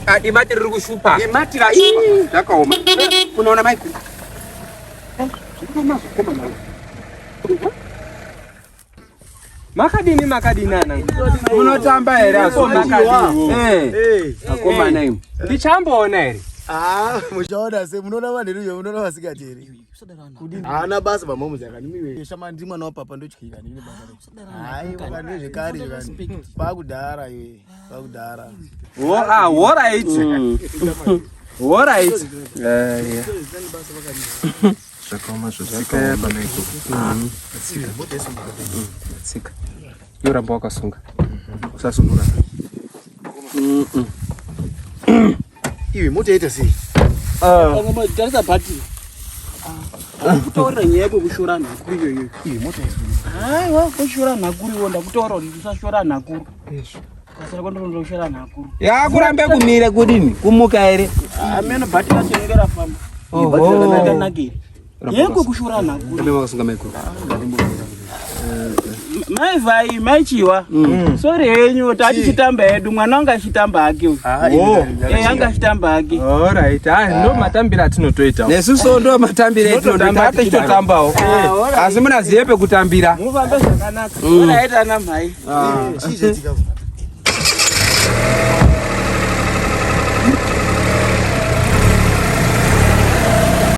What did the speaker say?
Ah, Imati riri kushupa. Imati rashupa. Zvakaoma. Unoona maikuru. Makadini makadini ana? Munotamba here Makadini. Eh. Akomana imwe. Ndichamboona here? Ah, muchaona se munoona vanhu here munoona vasikati here? Haana basa pamomzi akanimiwe. Shama ndi mwana wapapa ndotyika ndine basa. Hayi wakane zvekare zvekare. Pakudhara iwe, pakudhara. Wo ah, all right. All right. Eh. Zvakaoma zvotsika pamaikuru. Tsika. Yoramba wakasunga. Usasunura. Iwe mota yaita sei? Tarisa bhatiri. Ndakutaurira nyaya yako yekushora anhu akuru iyoyo. Iwe mota yaita. Aiwa, kushora anhu akuru iwo ndakutaura kuti usashora anhu akuru. Kasara kwandinoda kushora anhu akuru. Yakurambe kumira kudini? Kumuka here? Ameno bhatiri racho rinenge rafamba. Oho. Rakanakira. Yeko kushora anhu akuru. Rambe wakasunga maikuru. Mai vai, mai chiwa. Sorry henyu, tatichitamba hedu, mwana wanga achitamba hake uyu. Oh. Eh, anga achitamba hake. All right. Ah, ndo matambiro atinotoita. Nesuso ndo matambiro etinotoita tichitotambawo. Asi munaziye pekutambira. Mufambe zvakanaka. Alright ana mhai. Chii chaitika?